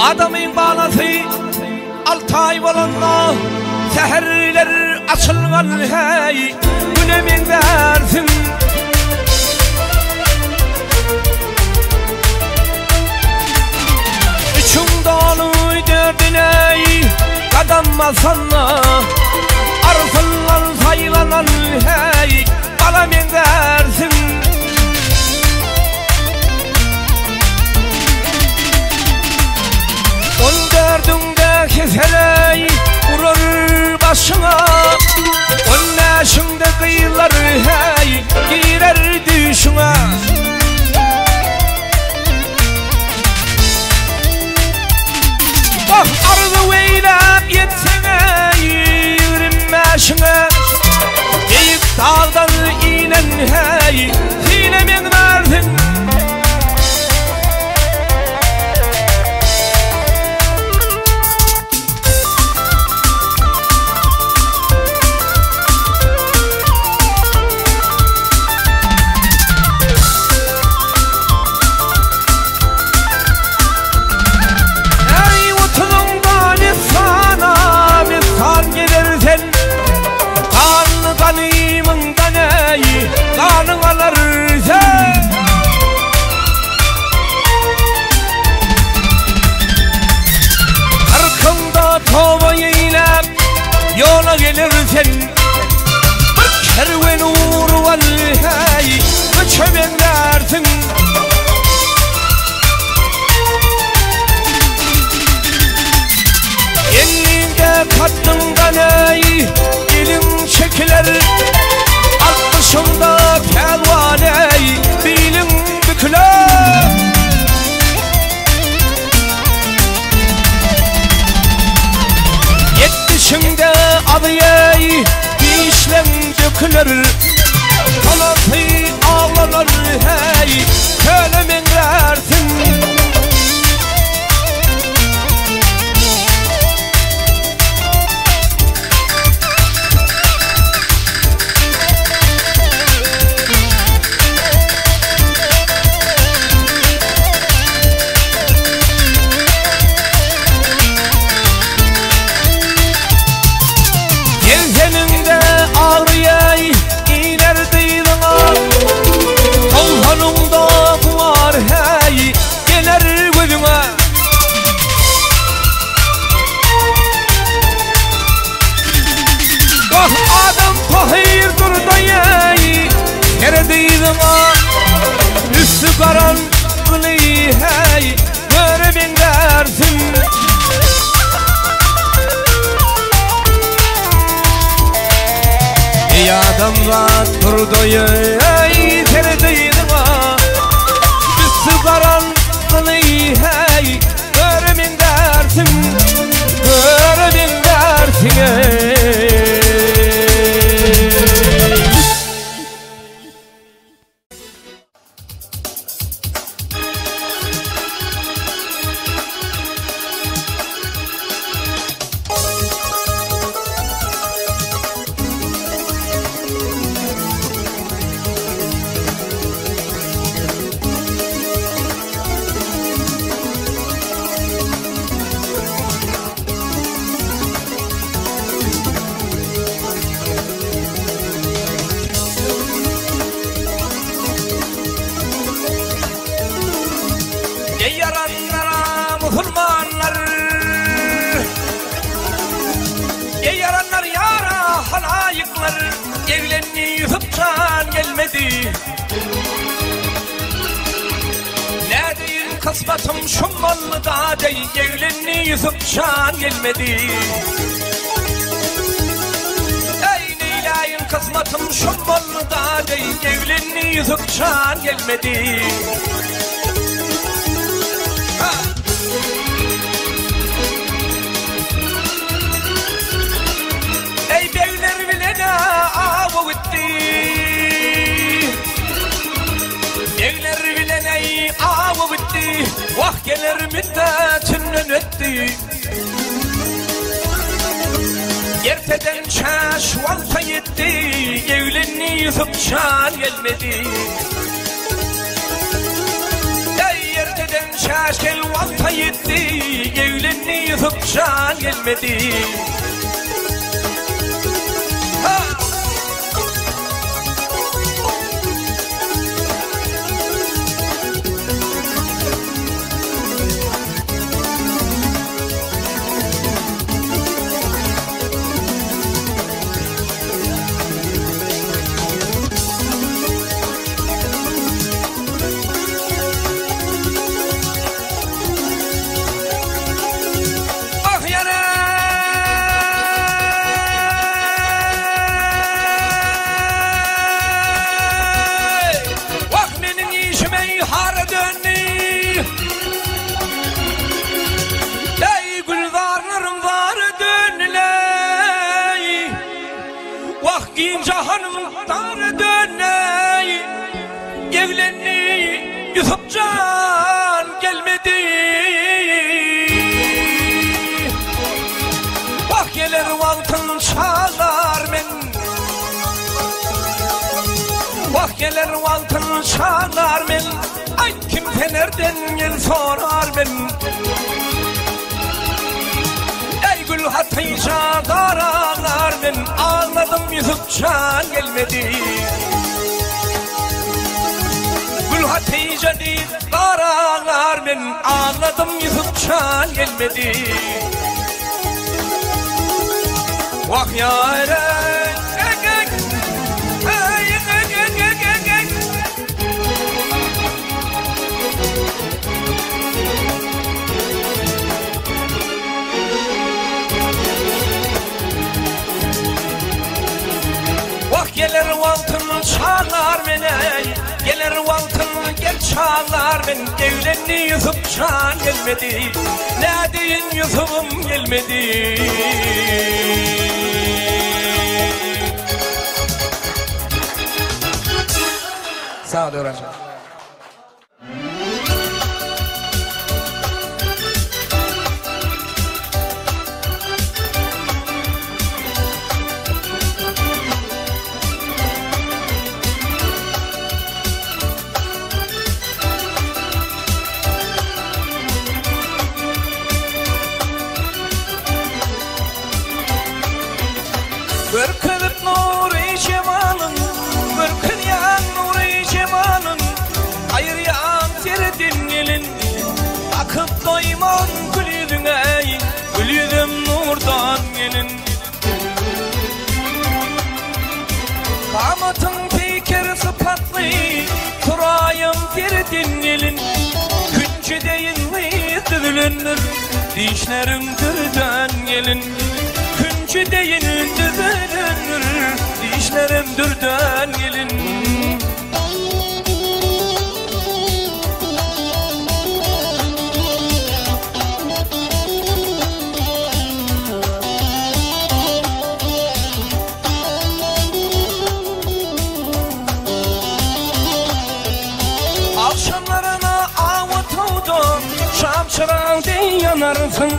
Adamyň balasy Altaý bolanda säherler açylgan heý güne meňzärsiň. Üçüň doly dördüne gadam basanda arsyndan saýlanan heý bala meňzärsiň. On dördüňde keseleý urar başyňa, On bäşiňde gyzlar heý girer düýşüňe. Wah arzuw eýläp ýetseň-e ýigrim bäşiňe, Beýik dagdan inen heý sile meňzärsiň. Eý otuzyňda messana messan gezer sen, Ganly ganymyňdan eý ganyň alar sen. Kyrkyňda toba eýläp ýola geler sen, Bir kerwen urup al heý göçe meňzärsiň. Elliňde katdyňdan eý eliň çekiler, Altmyşyňda pälwan eý biliň büküler. Ýetmişiňde azy eý dişleň döküler, Talasy aglanar heý köle meňzärsiň. Gelseniňde agryýaý iner dyzyňa, Towsanyňda guwar häý geler gözüňe. Wah adam pahyr durdaýaý seret yzyňa, Üsti garaňkyly häý göre meňzärsiň. Eý adamzat durdaýaý seret yzyňa, Üsti garaňkyly häý göre meňzärsiň, Göre meňzärsiň eý. Eý ýaranlar musulmanlar Eý ýaranlar ýara halaýyklar Eglendi Ýusup jan gelmedi Nädeýin kysmatym şum boldy dadeý Eglendi Ýusup jan gelmedi Eý neýläýin kysmatym şum boldy dadeý Eglendi Ýusup jan gelmedi Ha! Eý begler bilen awa gitdi Begler bilen eý awa gitdi Wah geler müddetinden ötdi Erteden çäş wagta ýetdi Eglendi Ýusup jan gelmedi Eý erteden. Şäşgel wagta ýetdi, Evlendi Ýusup jan gelmedi. Ha! Ah ýare! Wah meniň işim eý hara döndi. Eý gülzarlarym zara döndüleý. Wah giň jahanym dara döndi. Eglendi Ýusup jan gelmedi. Wah geler wagtyn çalar men. Wah geler wagtyn çalar men. Aýt kimse nerden gel sorar men. Eý gül Hatyja zar aglar men. Agladym Ýusup jan gelmedi. Gül Hatyja diýip zar aglar men. Agladym Ýusup jan gelmedi. Wah ýar ey, ey, ey, ey, ey, ey, ey, ey, ey. Wah geler wagtym çaglar men ey, Geler wagtym gel çaglar men, Eglendi Ýusup jan gelmedi, Nädeýin Ýusubym gelmedi. Sag ol Döwranjan. Görkezip nury jemalyn, Görkezýän nury jemalyn, Aýyrýan sereden gelin. Bakyp doýman gül ýüzüňe, Gül ýüzüm nurdan gelin. Kamatyň peýker sypatly, Suraýym sereden gelin. Künji deýin gyz düzülendir, Dişleriň dürden gelin. Künji deýin düzülendir, Dişlerim dürden gelin. Agşamlaryna awa towda Şam çyraň deý ýanarsyň.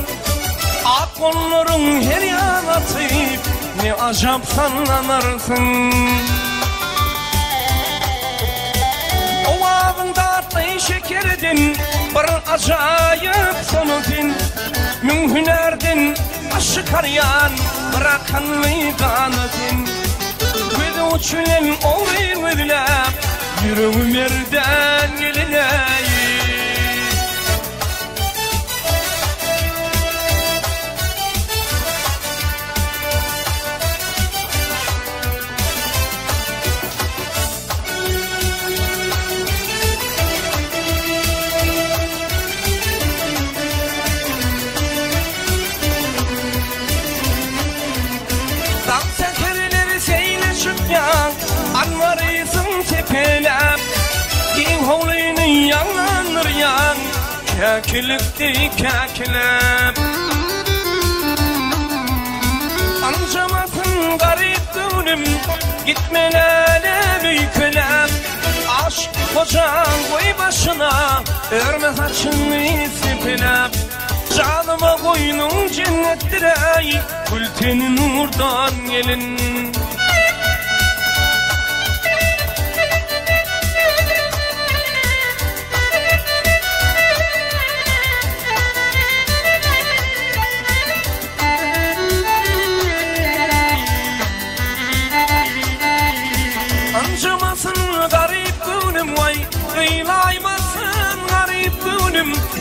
Ak gollaryň her ýan atyp, Ne ajap sallanarsyň. Owazyň datly şekerden, Bir ajaýyp sona sen. Müň hünärden baş çykarýan, Bir akanly gana sen. Gözi uç bilen ogry gözläp, Ýüregi merden gelinäý. Daň säherleri seýle çykýaň, Anbarysyň sepeläp, Giň howlyny ýaňlandyrýaň, Käkilik deý käkiläp. Ynjamasyn garyp göwnüm, Gitme lälem öýkeläp. Aşyk hojaň goý başyna, Örme saçyňy sepeläp. Janyma goýnuň jennetdir-äý, Gül teni nurdan gelin.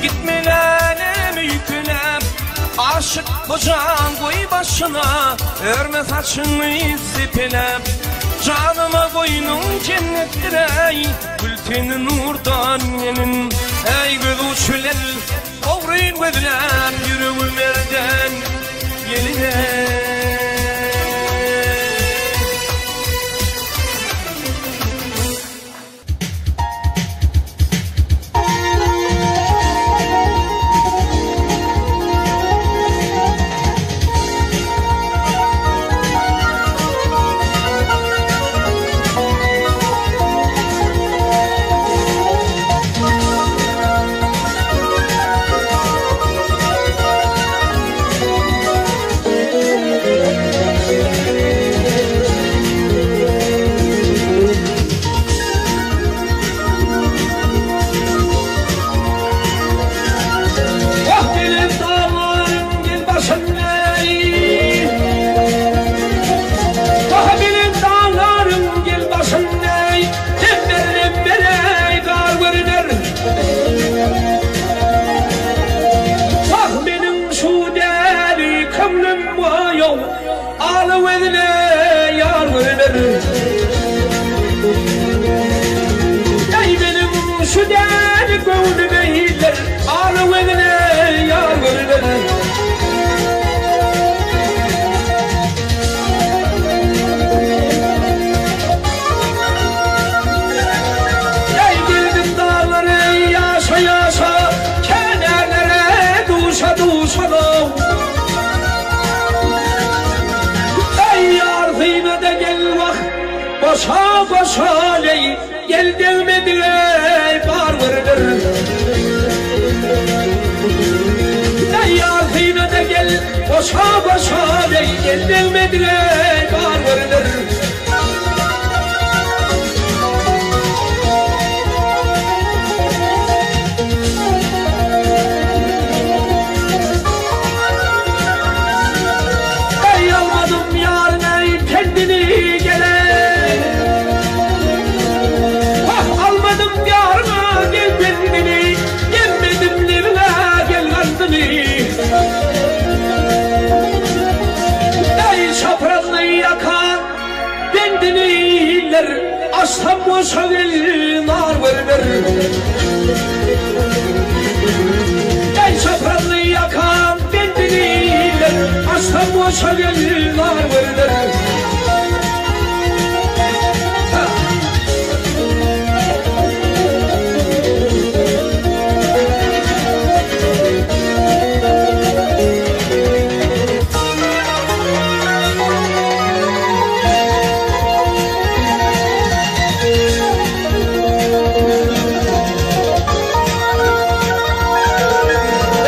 Gitme läläm öýkeläp, Aşyk gojaň goý başyna, Örme saçyňy sepeläp. Janyma goýnuň jennetdir-äý, Gül teni nurdan gelin. Äý göz uçy bilen ogryn gözläp, Ýüregim erden gelin-äý. Wah benim dağlarım gel başım ey. Wah benim dağlarım gel başım ey. Lember lember ey gar görüner. Wah benim şu deli köňlüm waý-ow. Aly gözüne ýar görüner. Eý meniň şu däli göwnüme iller, Aly gözüne ýar görüner. Eý geldim daglary ýaşa-ýaşa, Känärlere duşa-duşa-low. Eý ýar synada gel wah, Goşa goşa leý, Gel degmedik eý bar görüner. Eý ýar synada gel, Goşa goşa leý, Gel degmedik eý bar görüner. Eý almadym ýaryň eý pendini gelen. Wah almadym ýaryňa gel pendini, Gemmedim lebiňe gel gandyny. Eý çaprazly ýaka bendini iller, Açsam boşa gel nar görüner. Eý çaprazly ýaka bendini iller, Açsam boşa gel nar görüner.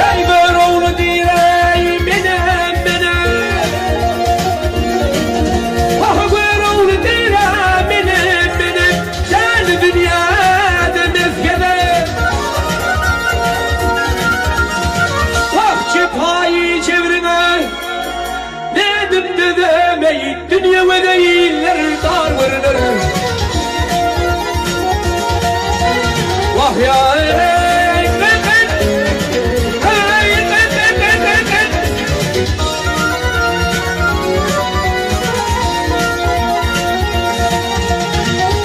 Eý Görogly diýreý menem menem Wah Görogly diýre menem menem Däli dünýäde mesgenem Wah jepaýy jebriňe Nädip dözemeý Dünýe göze iller dar görüner Wah ýa eý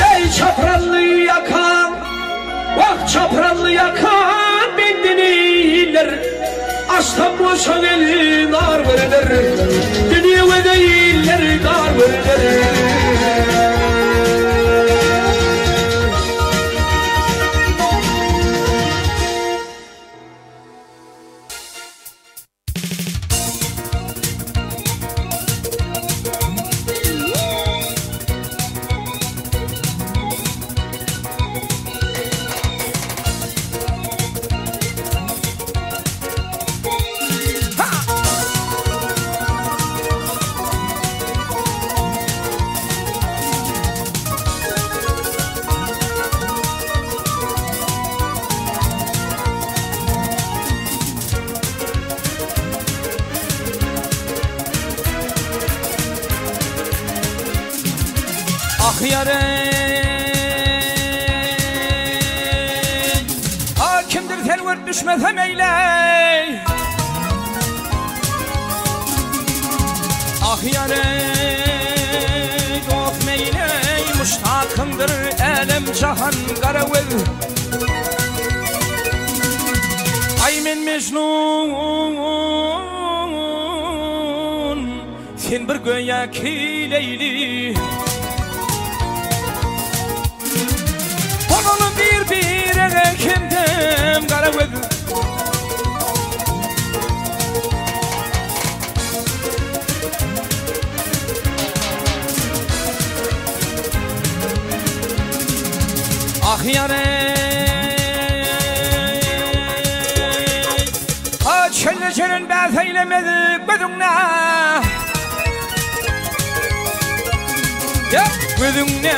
Eý çaprazly ýakaň Wah çaprazly ýakan bendini iller Açsam boşa gel nar görüner Dünýe göze iller dar görüner. Ah ýar eý! Ah kimdir serwer? düşmesem eýleý. Ah ýar eý, dost meýleý, muştakyňdyr älem jahan garagöz. Aý men Mejnun, sen bir göýäki Leýli. Bolaly bir-birege hemdem garagöz. Ah ýar eý, Ha çölde jeren bäs eýlemez gözüňde. Ýa gözüňde,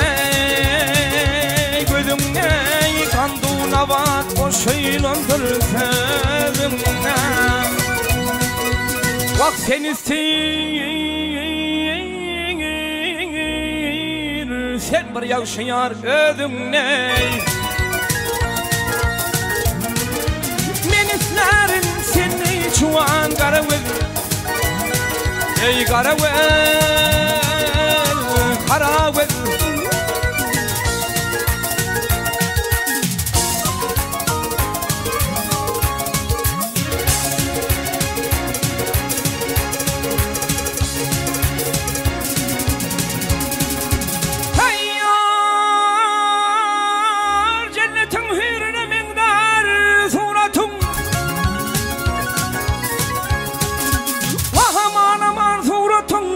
gözüňde gandu nabat goşulandyr sözüňde. Wah sen istir, sen bir ýagşy ýar özüňde. Men islärin seni çuwan gara göz. Eý gara göz, gara göz. Heý ýar, jennetiň hüýrüne meňzär suratyň. Wah aman aman suratyň,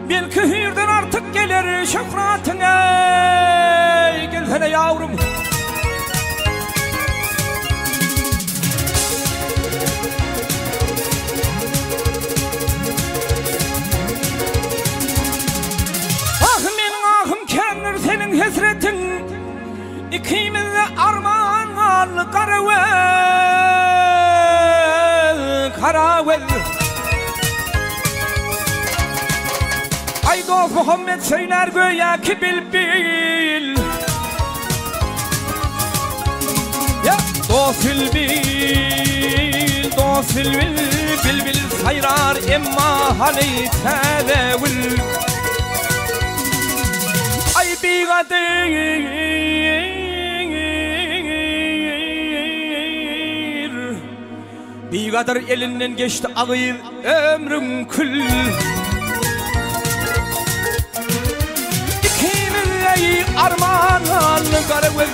belki hüýrden artyk geler şöhratyň eý, gelsene ýawrum. Ah meniň ahym kändir seniň hesretiň. Ikimizde arman galdy Garagöz, Karagöz. Aý dost Muhammet söýlär göýäki bilbil. Ýa dost bilbil, dost bilbil, bilbil saýrar emma hany täze gül. Aý bigadyr, bigadyr elinden geçdi agyz ömrüň kül. Ikimiz eý arman galdy garagöz.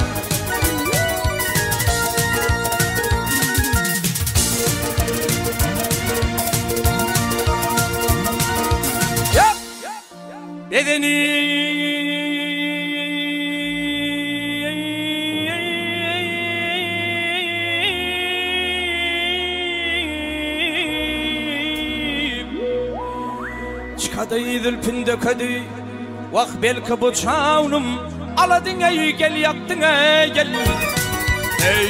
Bedeni Çykady zülpün dökedi Wah belki bu çawnum Aladyň eý gel ýakdyň eý gel Eý.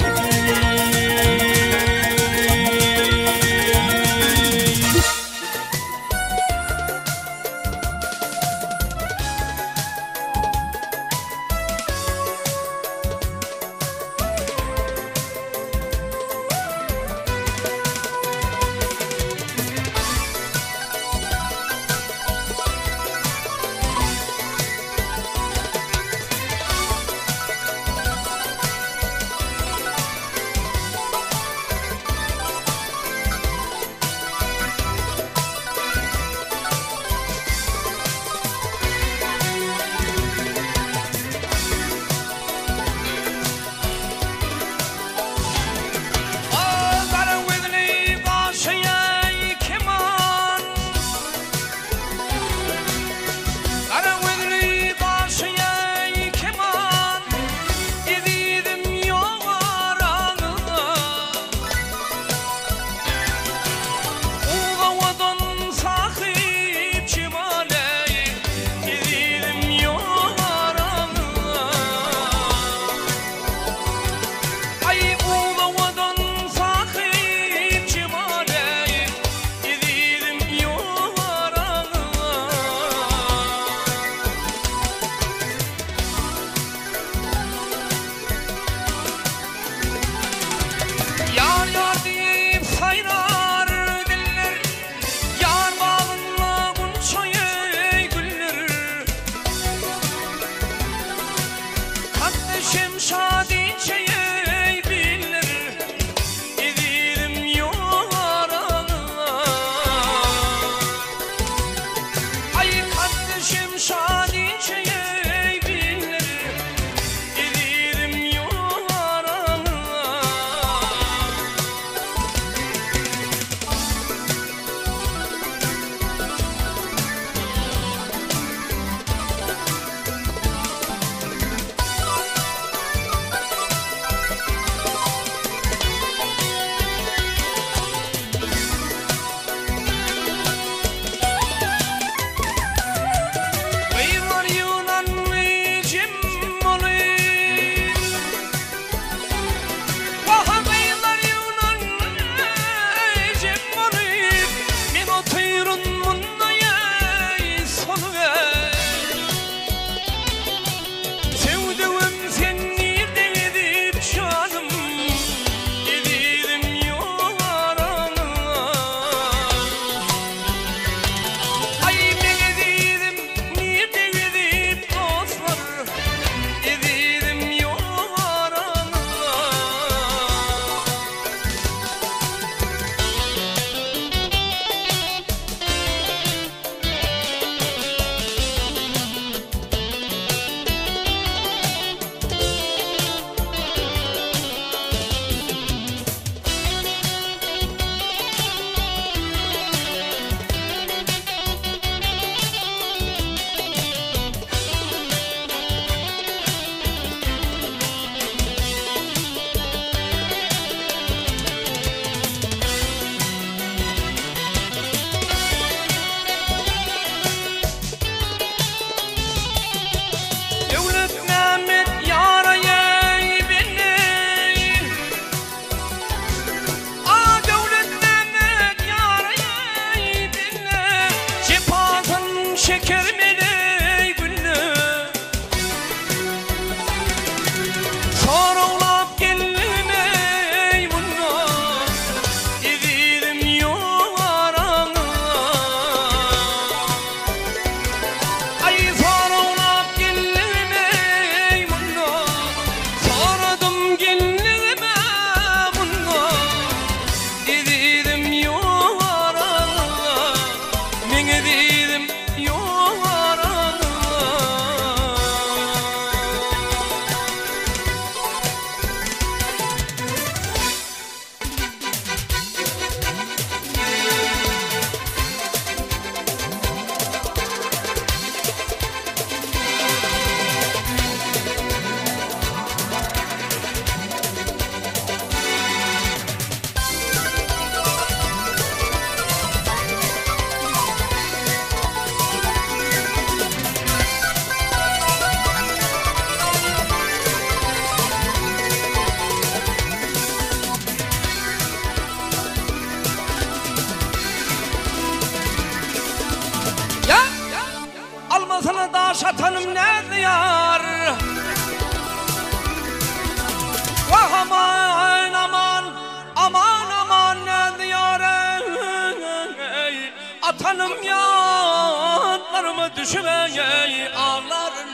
Tutanym ýatlaryma düşüp eý aglaryn.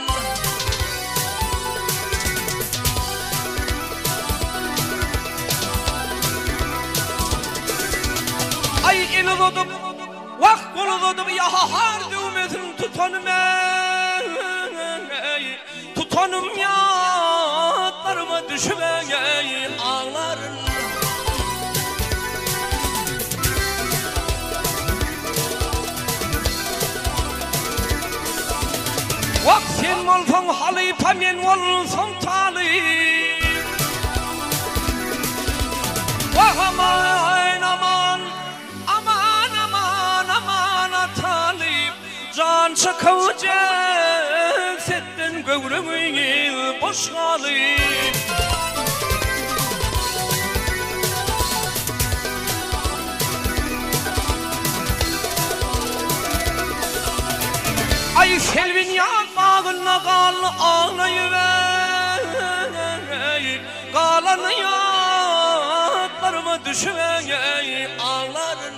Aý el uzadyp, wah gol uzadyp ýa-ha-har düwmesin tutanym eý, Tutanym ýatlaryma düşüp eý aglaryn. Wah sen bolsaň halypa men bolsam talyp. Wah aman aman aman aman aman a talyp. Jan çykyp jesetden göwrümiz boş galyp. Aý Selbin ýaz bagynda galdy aglaýyp eý, Galan ýatlaryma düşüp eý, aglaryn.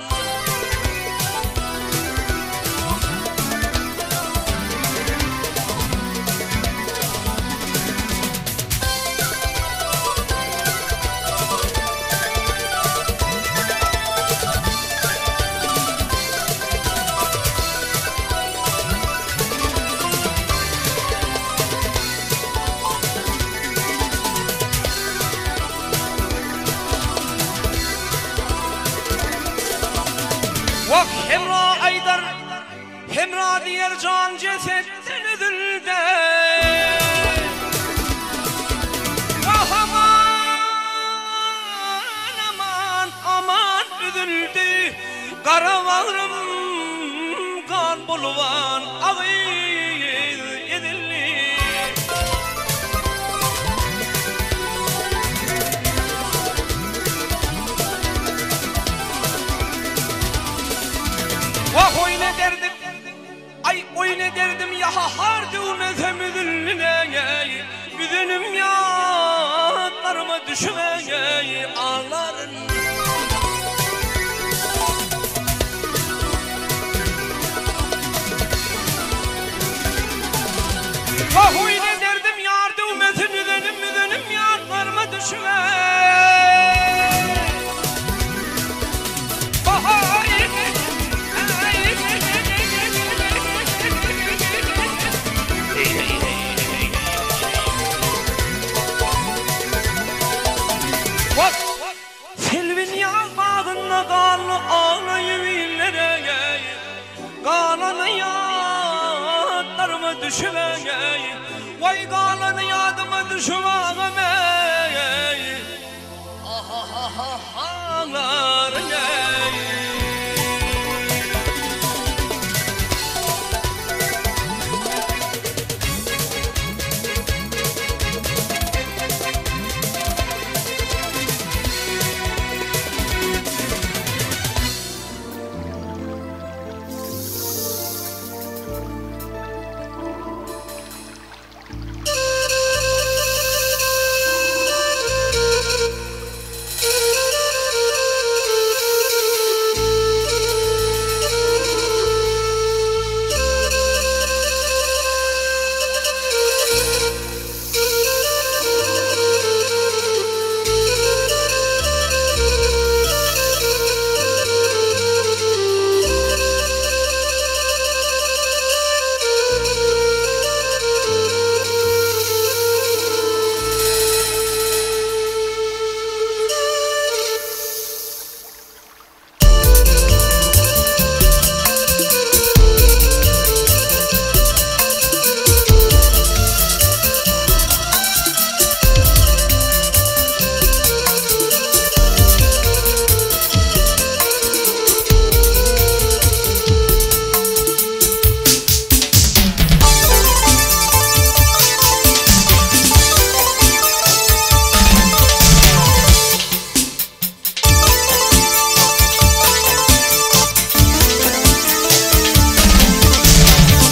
Wah, Hemra aýdar, Hemra diýer jan jesetden üzüldi. Wah, aman, aman, aman üzüldi. Gara bagrym gan boluban agyz ezildi. Wah oýun ederdim, aý oýun ederdim ýaha har döwmesem üzüldineý, üzenim ýatlaryma düşübeý aglaryn. Wah oýun ederdim ýar döwmesin üzenim üzenim ýatlaryma düşübeý. Wah, Selbin ýaz bagynda galdy aglaýyp illere, Galany ýatlaryma düşüp eý, Waý galany ýadyma düşüp agam eý. Aglar eý.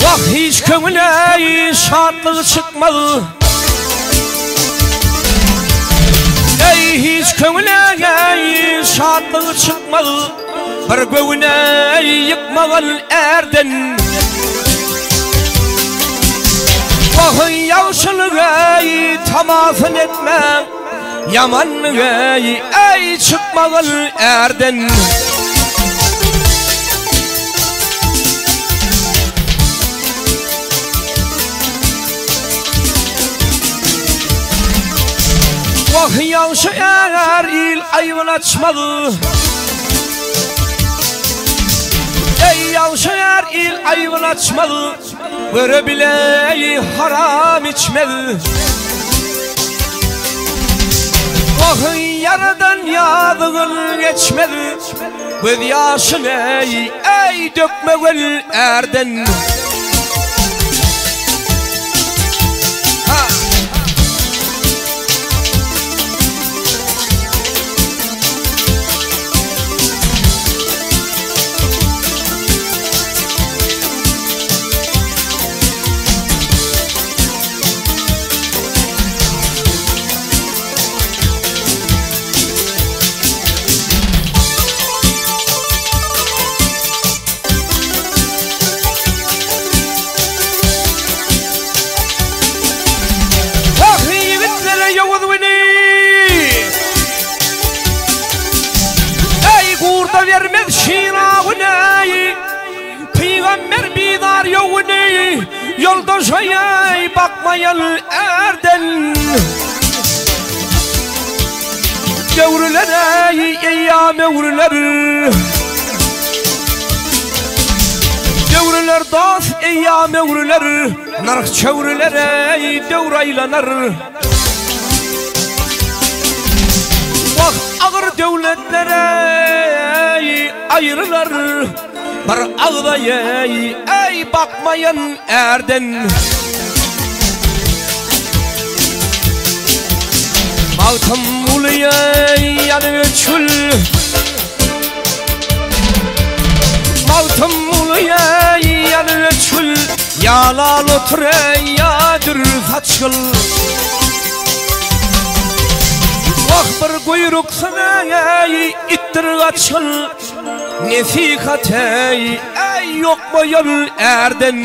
Wah hiç köňüle şatlygy çykmaz. Ey hiç köňüle şatlygy çykmaz. Bir göwüne ýykmagyl ärden. Wah, ýagşylygy tamasyn etmäň, Ýamanlygy eý çykmagyl ärden. Wah, ýagşy är il aýbyn açmaz. Eý, ýagşy är il aýbyn açmaz. Göre bile haram içmez. Wah, ýaradan ýazygyn geçmez. Göz ýaşyn eý, eý dökmegil ärden. Wah, ýigitlere ýowuz güni! Eý, gurda bermez şira güneý, Pygamber bizar ýowuny, Ýoldaşa eý, bakmaýan ärden. Döwrüler eý, eýýam öwrüler. Döwrüler dost, eýýam öwrüler. Nyrh çöwrüler eý, döwür aýlanar. Wah, agyr döwletler eý, aýrylar. Bir agza eý, eý, bakmaýan ärden. Magtymguly eý, ýanyp öçgül. Magtymguly eý, ýanyp öçgül. Ýa lal otur eý, ýa dür saçgyl. Wah, bir guýruksyz eý, itdir gaçgyl. Nesihat eý, eý ýokma ýol ärden.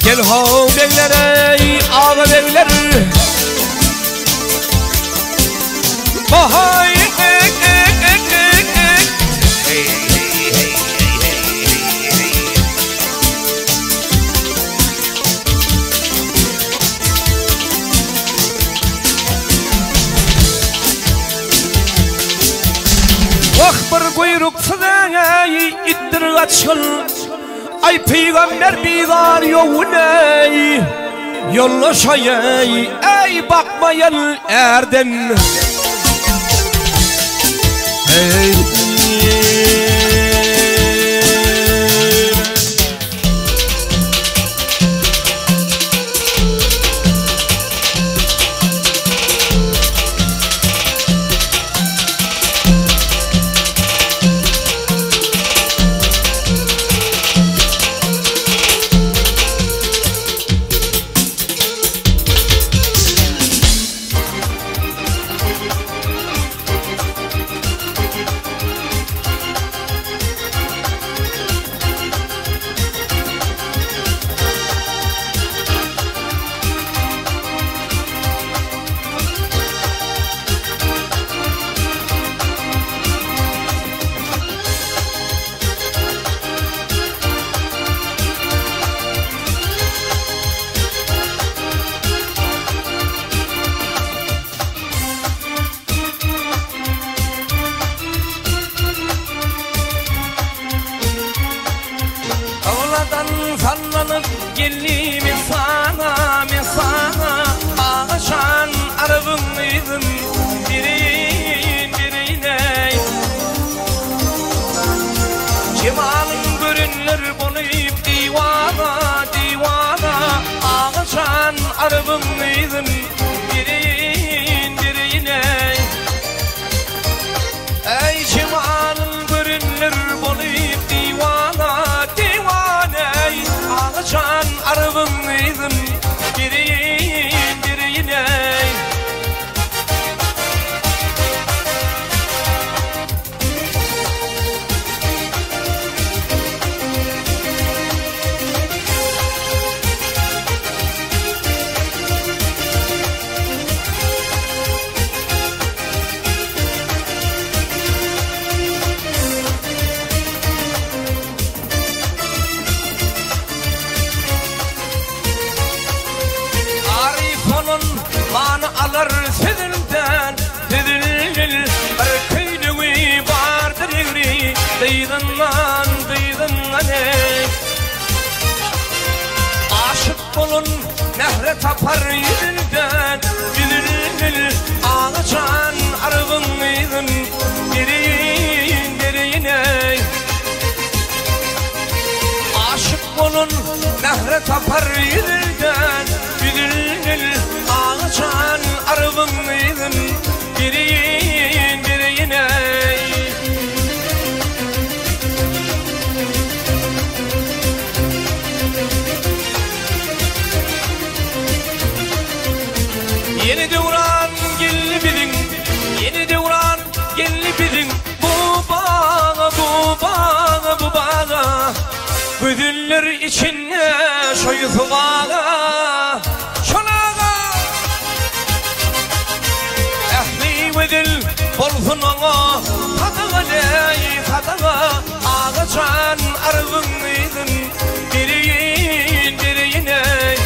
Gel how begler eý, aga begler. Bahaý ek ek ek ek ek. Hey hey hey hey hey hey hey. Wah bir guýruksyz eý itdir gaçgyn Aý pygamber bizar ýowun eý Ýollaşaý eý eý bakmaýan ärden Eý. bolan mähre tapar ýüzünden Ýüzül Agajan Arabyň yzyn Bereýin bereýin eý Aşyk bolan mähre tapar ýüzülden Ýüzül Agajan Arabyň yzyn Bereýin bereýin eý Ýeni döwran geldi biziň, Ýeni döwran geldi biziň Bu baga, bu baga, bu baga. Gözeller içinde şo Ýusup aga, Şol aga. Ähli gözel bolsun oňa sadaga, leý, sadaga. Aga jan arzyň yzyn bereýin, bereýin eý.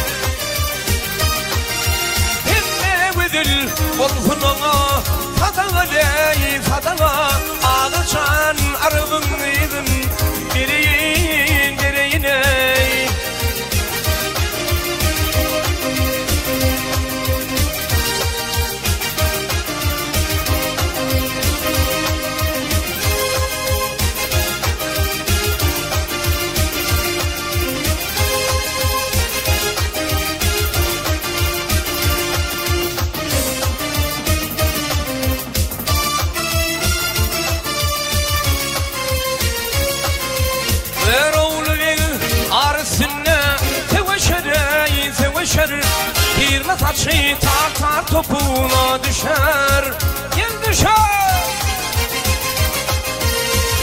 Hemme gözel bolsun oňa sadaga leý, sadaga. Aga jan arzyň yzyn bereýin, bereýin eý. Görogly beg ar üstünde söweşer, eý, söweşer. Girme saçy tar-tar topugyna düşer, gel düşer.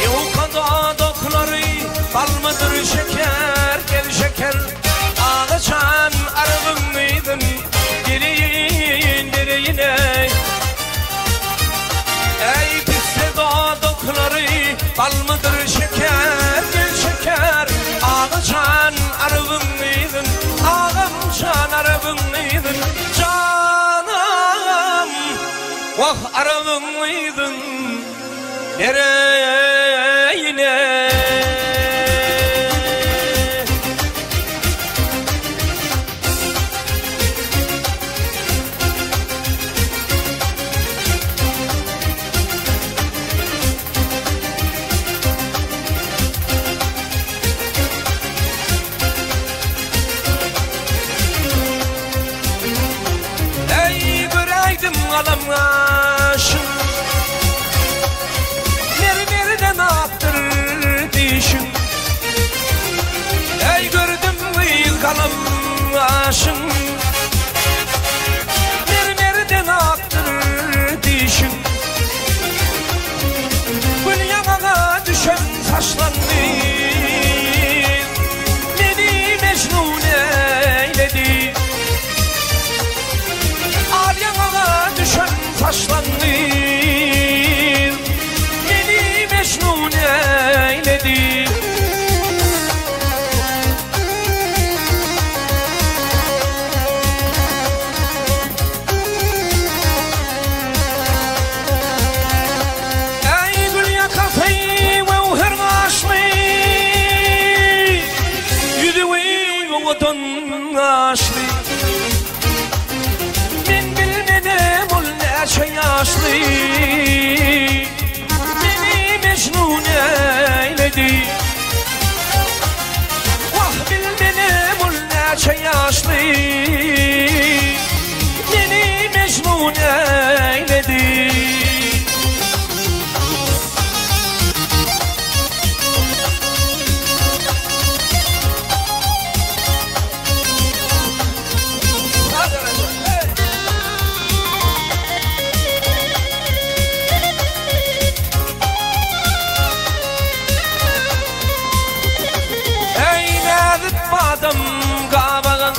Ýuka dodaklary balmydyr şeker, gel şeker. Agajan Arabyň yzyn bereýin, bereýin eý. Eý pisse dodaklary balmydyr şeker, gel şeker. Agajan Arabyň yzyn, agam jan Arabyň yzyn, janam. Wah Arabyň yzyn bereýin eý. Eý göräýdim galam gaşyň Mermerden akdyr dişiň Eý gördüm gyz galam gaşyň Mermerden akdyr dişiň Gül ýaňaga düşen saçlaňny Meni mejnun eýledi. Al ýaňaga düşen saçlaňny Meni mejnun eýledi. Eý gül ýakasy göwher gaşly, Ýüzi owadan gaşly. Men bilmedim ol näçe ýaşly, Meni mejnun eýledi. Wah bilmedim ol näçe ýaşly, Meni mejnun eýledi. Eý näzik badam gabagyň.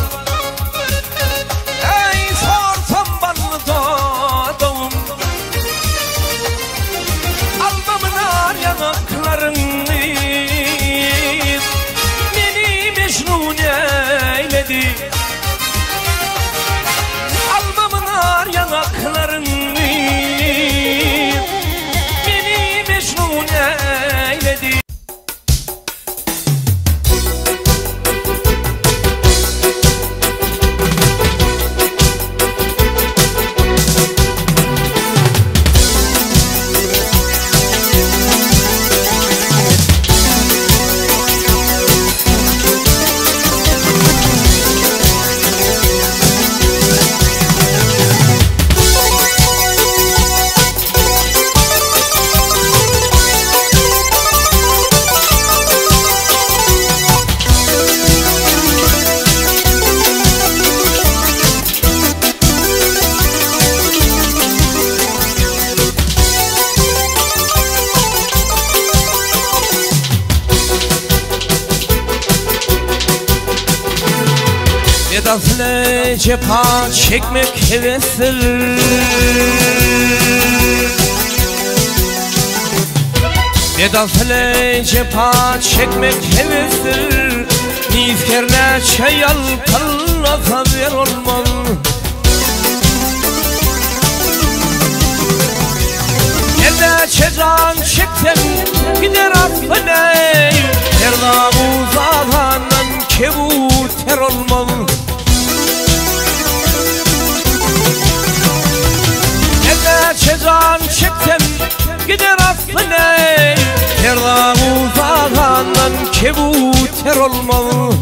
Bedasyle jepa çekmek hevesdir. Bedasyle jepa çekmek hevesdir. Nifkerine çeyal kallasa ver olmaz. Nerede can çeksem gider aklına. Her uzadan kebuter olmaz. Nerede can çeksem gider aklına. Her uzadan kebuter olmaz.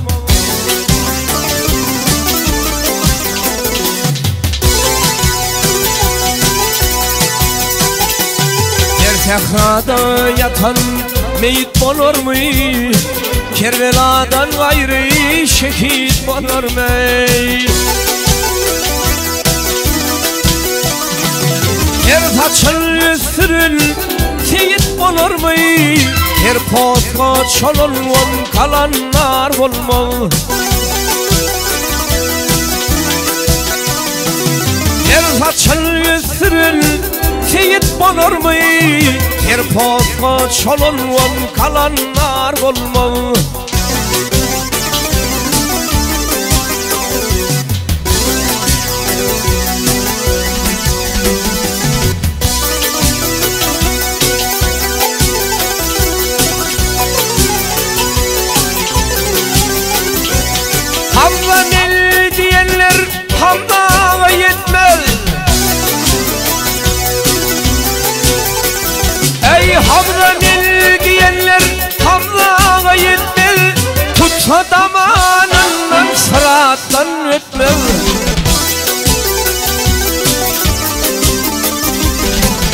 Sehrada yatan meyit olur mu? Kerbeladan gayrı şehit olur mu? Her saçın sürül seyit olur mu? Her posta çolungan kalanlar olmaz. Her saçın sürül seyit olur mu? Her posta çolungan kalanlar olmaz. Hamza mel diyenler Hamza'ya yetmez. Ey Hamza mel diyenler Hamza'ya yetmez. Tutsa damanından sırattan ötmez.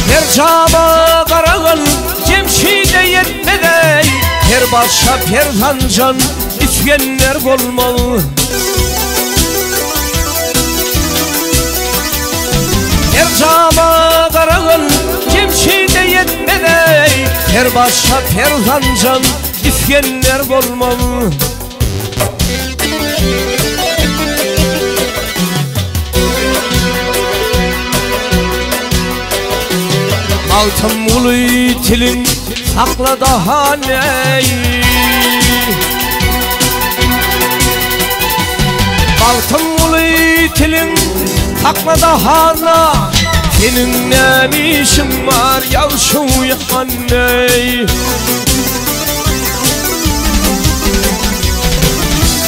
Her cama karagal Cemşid'e yetmez. Her başa perhancan İskender olmalı. Her cama karagal Cemşid'e yetmez. Her başa perhancan İskender olmalı. Altın ulu tilin sakla daha neyi? Altın ulu tilin sakla daha ne? Senin ne işin var yavşu anne?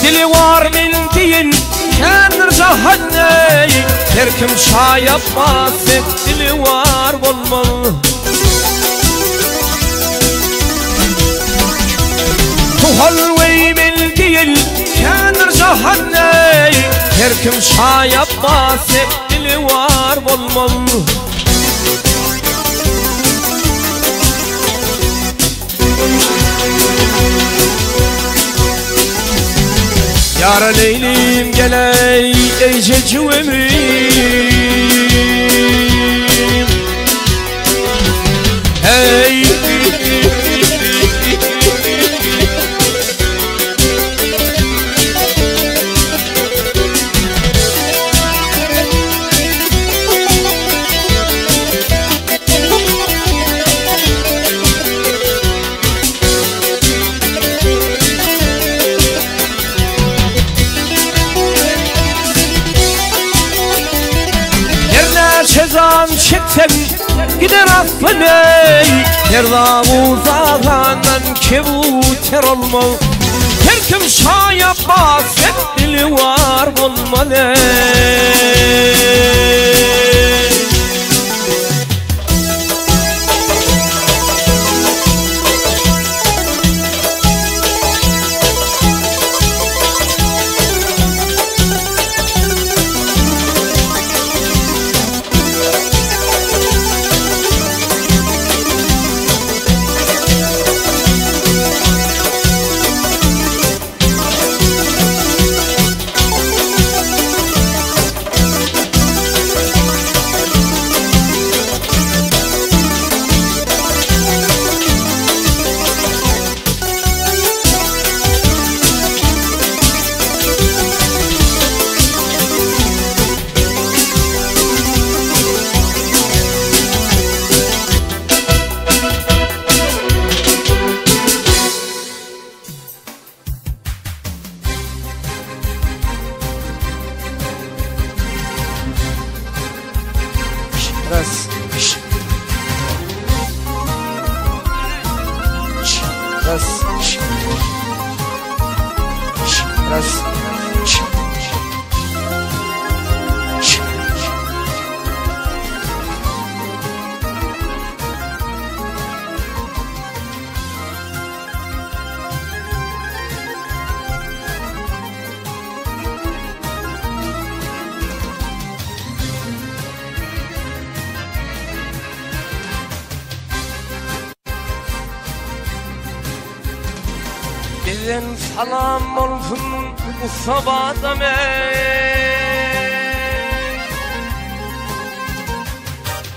Dili var bildiğin kendir cahanne. Her kim şayapmaz dili var olmalı. Tuhal ve bildiğin kendir cahanne. Her kim şayapmaz dili var olmalı. Yara leylim geley ey cecvemim. Hey Cezan çeksem gider aklına. Her dağ uzağından kebuter olmaz. Her kim şayapmaz hep dili var olmalı. Raz. Raz. Bizden salam bolsun ussa badam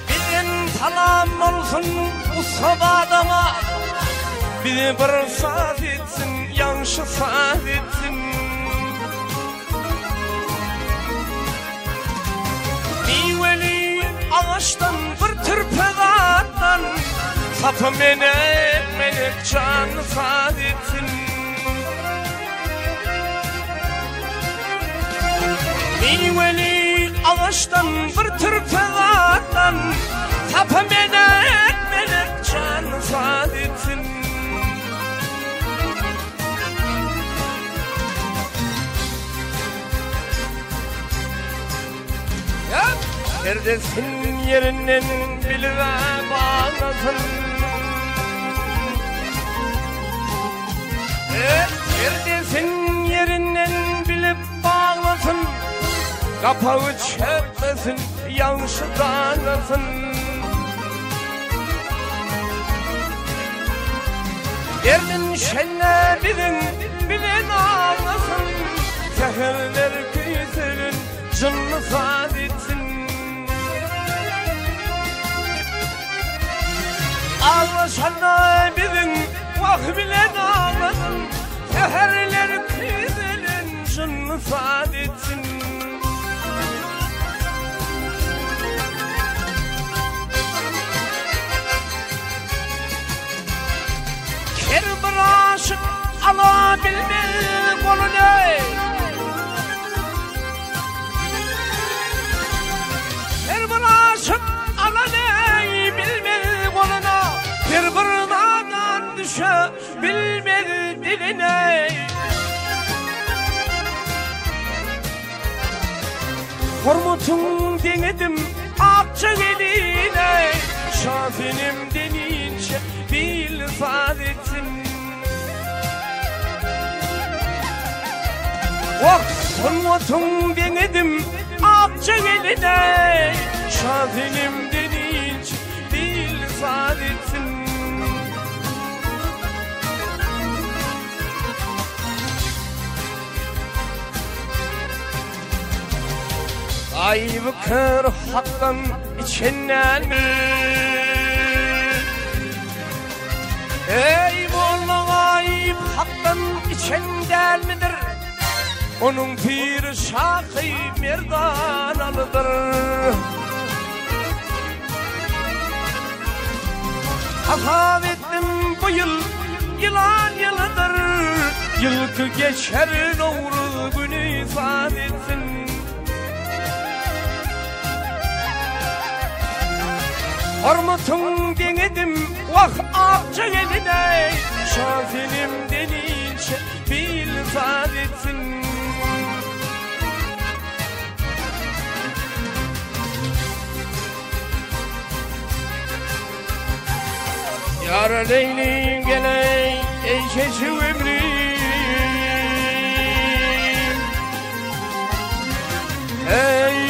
Bizden salam bolsun ussa badama Bizi bir saz etsin, ýagşy saz etsin. Miweli agaçdan bir türpe zatdan Sapy melek melek janly saz etsin. Miweli agaçdan bir türpe zatdan Sapy melek melek janly saz etsin. Perdesin ýerinden bilib-ä baglasyn. Perdesin ýerinden bilip baglasyn. Gapagy çökmesin, ýagşy danasyn. Derdin şenne biziň bilen aglasyn. Säherler küýsegin jynly saz etsin. Aglaşanda biziň wah bilen aglasyn. Säherler küýsegin jynly saz etsin. Her bir aşyk ala bilmez goluny. Her bir aşyk ala bilmez goluna. Her bir nadan düşe bilmez diline. Hormatyň deňedim akja geline, Şasenem deninçe bil saz etsin. Wah, hormatyň deňedim akja geline, Şasenem deninçe bil saz etsin. Gaýyby kör hakdan içendenmi? Eý molla gaýyp hakdan içen dälmidir? Onuň piri şahy Merdanalydyr. Hasap etdim bu ýyl ýylan ýylydyr. Ýylky geçer Nowruz güni saz etsin. Hormatyň deňedim wah akja geline, Şasenem deninçe bil saz etsin. Ýara leýlim geleý eý şeşi ömrüm Eý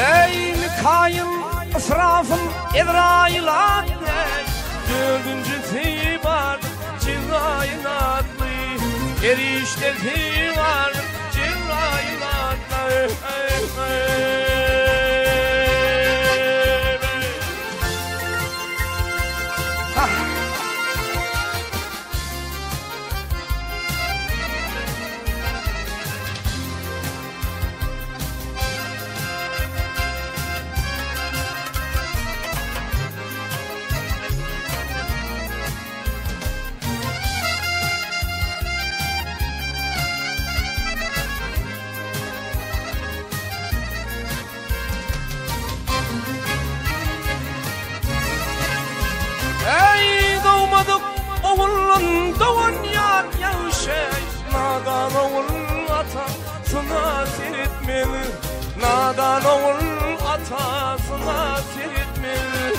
Eý Mikaýyl, Ysrafyl, Ezraýyl atly, Dördünjisi bar Jebraýyl atly, Perişdesi bar Jebraýyl atly. Atasyna seretmez Nadan ogul atasyna seretmez.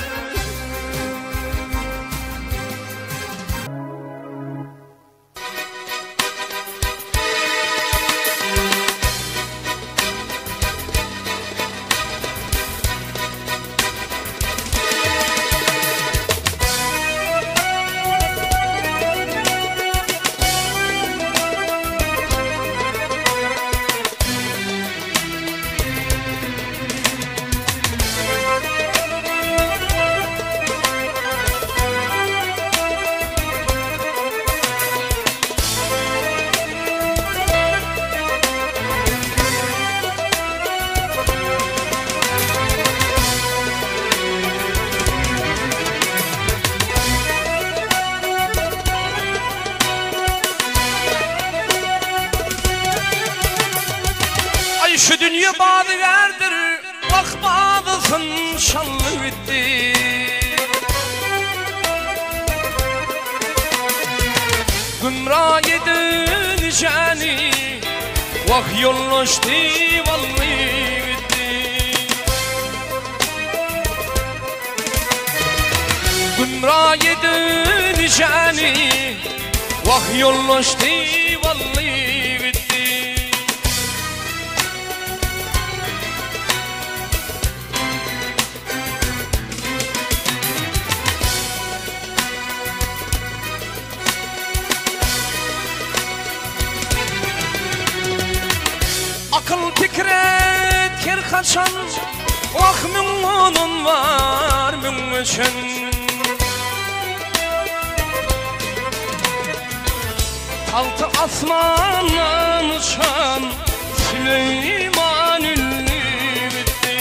Aý şu dünýe bazygärdir, wah bazysyn şally gitdi. Gümra eden jany, wah ýollaşdy bally gitdi. Gümra eden jany, wah ýollaşdy bally gitdi. Akyl pikir et her haçan, Wah müň onun bar müň öçen. Tagty asmandan uçan Süleýman ülli gitdi.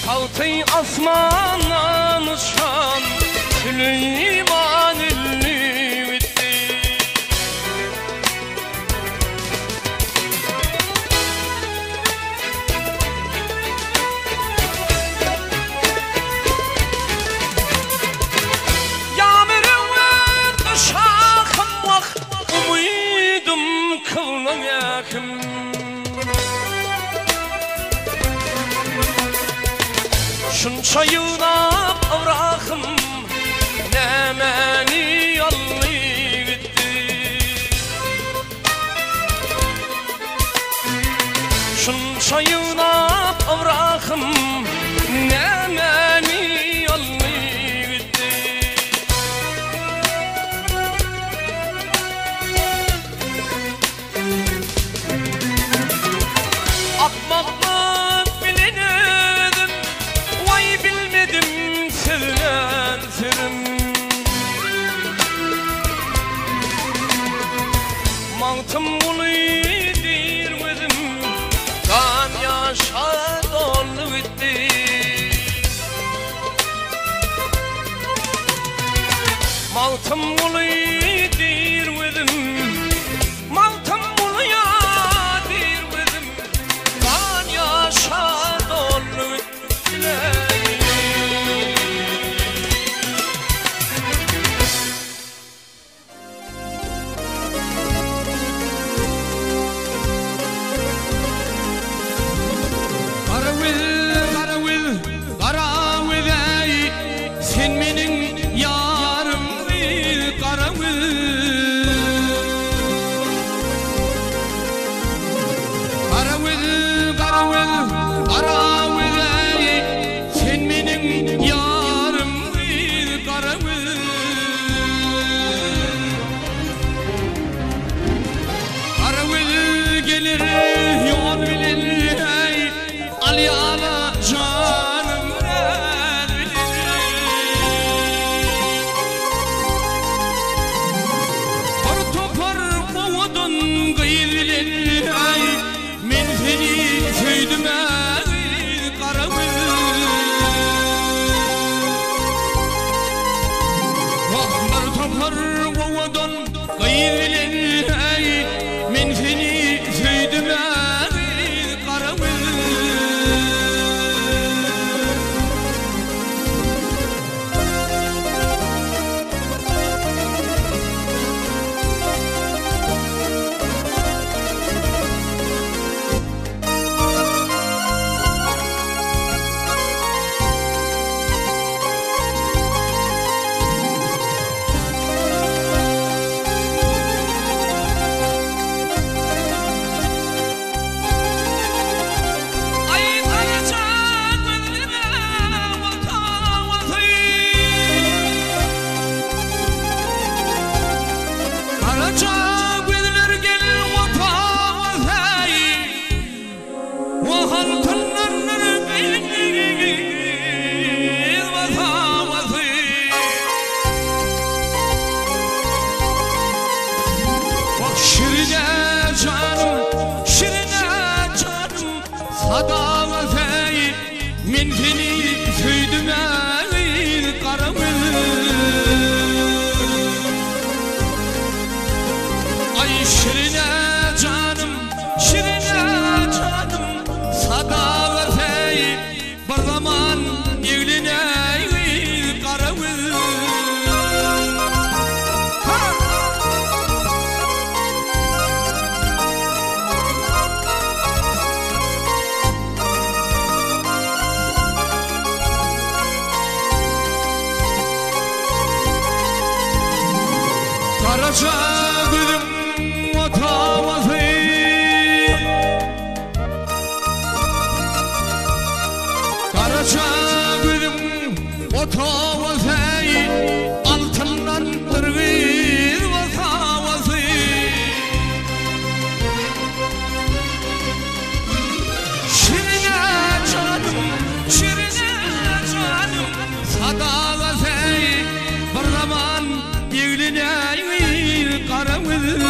Tagty asmandan uçan Süleýman ülli gitdi. Ýa mürewwet şahym wah umydym kylnaýakym. Şunça ýygnap ybrahym nämäni aldy gitdi. Şunça ýygnap ybrahym nämäni aldy gitdi. Akmaklyk bilen özüm, waý bilmedim sözlän sözüm. Magtymguly diýr gözüm, gan ýaşa doldy gitdi. Magtymguly diýr gözüm, Magtymguly-a diýr gözüm, gan ýaşa doldy gitdi. Garagöz, garagöz, garagöz-äý, sen meniň ýarym gyz, garagöz. Garagöz, garagöz, garagöz-äý, sen meniň ýarym gyz, garagöz. Garagöz geler ýol bilen, äý, alýala janym näz bilen. Bir topar owadan gyz bilen, äý, men seni söýdüm-ä, gyz, Garagöz. Wah, bir topar owadan gyz bilen, äý, men seni söýdüm-ä, gyz, Garagöz. Sadaga säý men seni söýdüm äý gara göz. Aý şirine janym, şirine janym, Sadaga säý bir zaman eglenäý gara göz. Garaja gözüň otawasy Garaja gözüň otawasy Altyndan bir gyz wasawasy Şirine janym, şirine janym, Sadaga säý bir zaman eglenäý gara gözüm.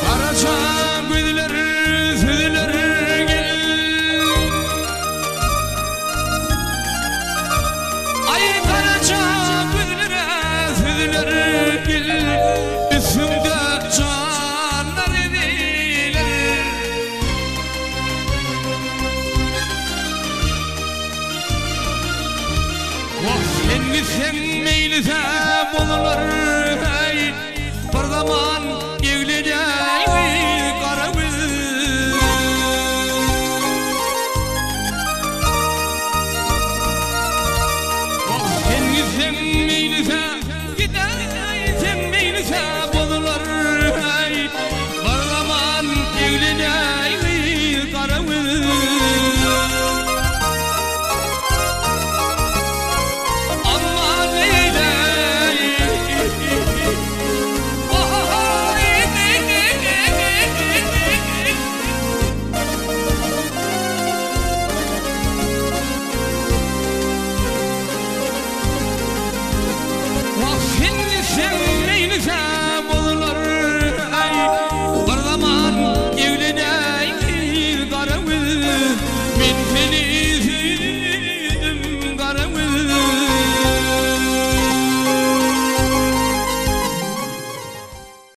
Garaja gözler süzüler gel. Aý garaja gözlere süzüler gel. Üstüňde janlar eziler. Wah sen gitseň meýlise.